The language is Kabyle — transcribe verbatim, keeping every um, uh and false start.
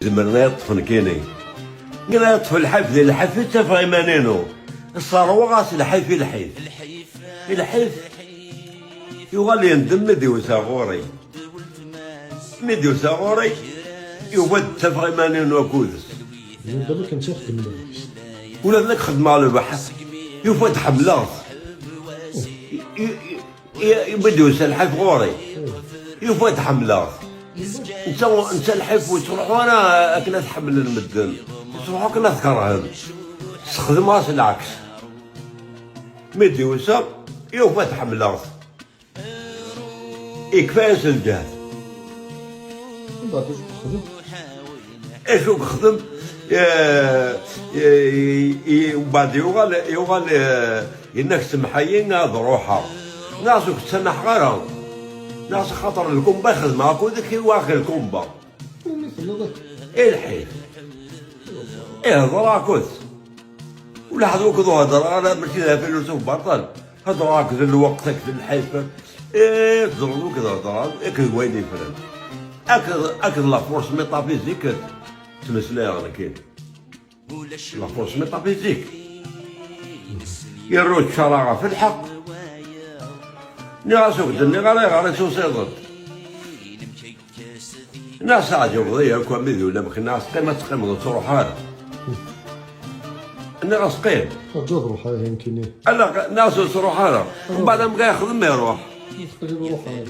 Zemren ad yeṭṭef nekkini. Nniɣ ad yeṭṭef lḥif di lḥif i ttafeɣ iman-inu. Sserwaɣ-as lḥif i lḥif. I lḥif yuɣal yendem mi d-yusa ɣur-i. Mi d-yusa ɣur-i, yufa-d ttafeɣ iman-inu akked-s. Yendem akken tt-ixeddem. Ula d nekk xedmeɣ lbeḥs, yufa-d ḥemmleɣ-t. I, i, i, i, mi d-yusa lḥif ɣur-i, yufa-d ḥemmleɣ-t. Netta, netta lḥif ur yettruḥu ara akken ad t-ḥemmlen medden. Yettruḥu akken ad t-kerhen. Sxedmeɣ-as lɛeks. Mi d-yusa, yufa-d ḥemmleɣ-t. Ikfa-yas lǧehd. Mbeɛd acu yexdem? Acu yexdem? Eh, eh, i-, mbeɛd yuɣal, yuɣal, eh, yenna-k: "Semḥ-iyi ad ruḥeɣ." Nniɣ-as: "Ur k-ttamaḥeɣ ara." Nniɣ-as: "Axaṭer lkumba i xedmeɣ akked-k, i waɣ lkumba." Umi tenniḍ akka? I lḥif. Ihḍer akked. Ulaḥed ur k-d-heddreɣ ara, mačči d afilusuf berṭel. Heddreɣ akked lweqt, akked lḥif. Eh, teẓreḍ ur k-d-heddreɣ, akked wayen yeffren. Akked, akked la force métaphysique ttmeslayeɣ nekkini. La force métaphysique. Yerra ur ttcaraɣ ɣef lḥeqq. Nniɣ-as ur k-d-nniɣ ara ayɣer i tusiḍ-d. Nniɣ-as teɛǧbeḍ-iyi akk, ami d ulamek, nniɣ-as qqim ad teqqimeḍ ur ttruḥ ara. Nniɣ-as qqim. Rǧu ad ruḥeɣ ihi nekkini. Ala, nniɣ-as ur ttruḥ ara. Mbeɛd am ga yexdem iruḥ. Teqliḍ ruḥeɣ.